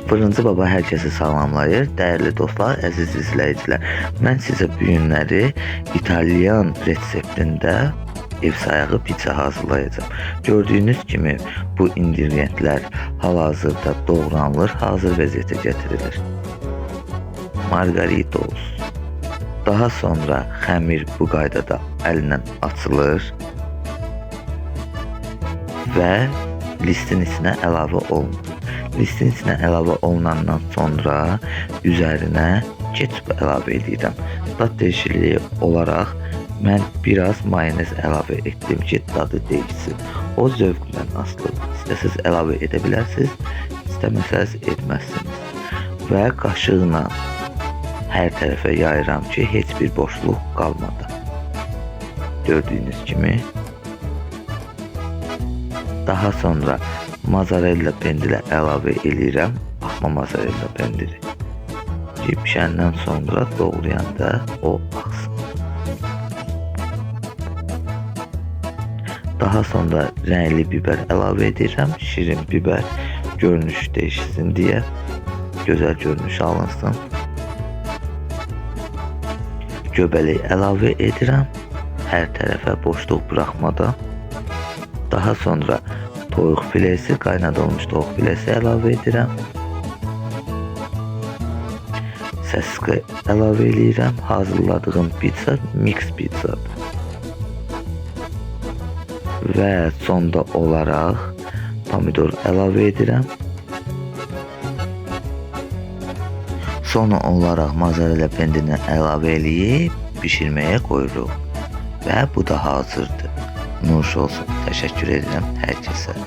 Fırıncı Baba hər kəsi salamlayır. Dəyərli dostlar, əziz izləyicilər, mən sizə bu günləri İtalyan reseptində ev sayağı pitsa hazırlayacağam. Gördüyünüz kimi bu ingrediyentlər hal-hazırda doğranılır, hazır vəziyyətə gətirilir. Margaritos. Daha sonra xəmir bu qaydada əllə açılır və listin içinə əlavə olunur. Listin içinə əlavə olunandan sonra üzərinə ketçup əlavə edirəm. Dad dəyişikliyi olaraq mən biraz mayonez əlavə etdim ki, dadı dəyişsin. O zövqlə asılıdır. İstəsəz əlavə edə bilərsiniz, istəməsəz etməzsiniz. Və qaşıqla hər tərəfə yayıram ki, heç bir boşluq qalmadan. Gördüyünüz kimi. Daha sonra mozzarella pendiri əlavə eləyirəm. Axma mozzarella pendiri. Ki, pişəndən sonra doğrayanda o axsın. Daha sonra rəngli biber əlavə edirəm. Şirin biber görünüş dəyişsin deyə, gözəl görünüş alınsın. Göbələk əlavə edirəm. Hər tərəfə boşluq buraxmadan. Daha sonra toyuq filesi, qaynadılmış toyuq filesi əlavə edirəm. Səskı əlavə eləyirəm. Hazırladığım pizza mix pizzadır. Və sonda olaraq pomidor əlavə edirəm. Son olaraq mozzarella pendirini əlavə eləyib bişirməyə qoyuruq. Və bu da hazırdır. Nuş olsun. Təşəkkür edirəm hər kəsə.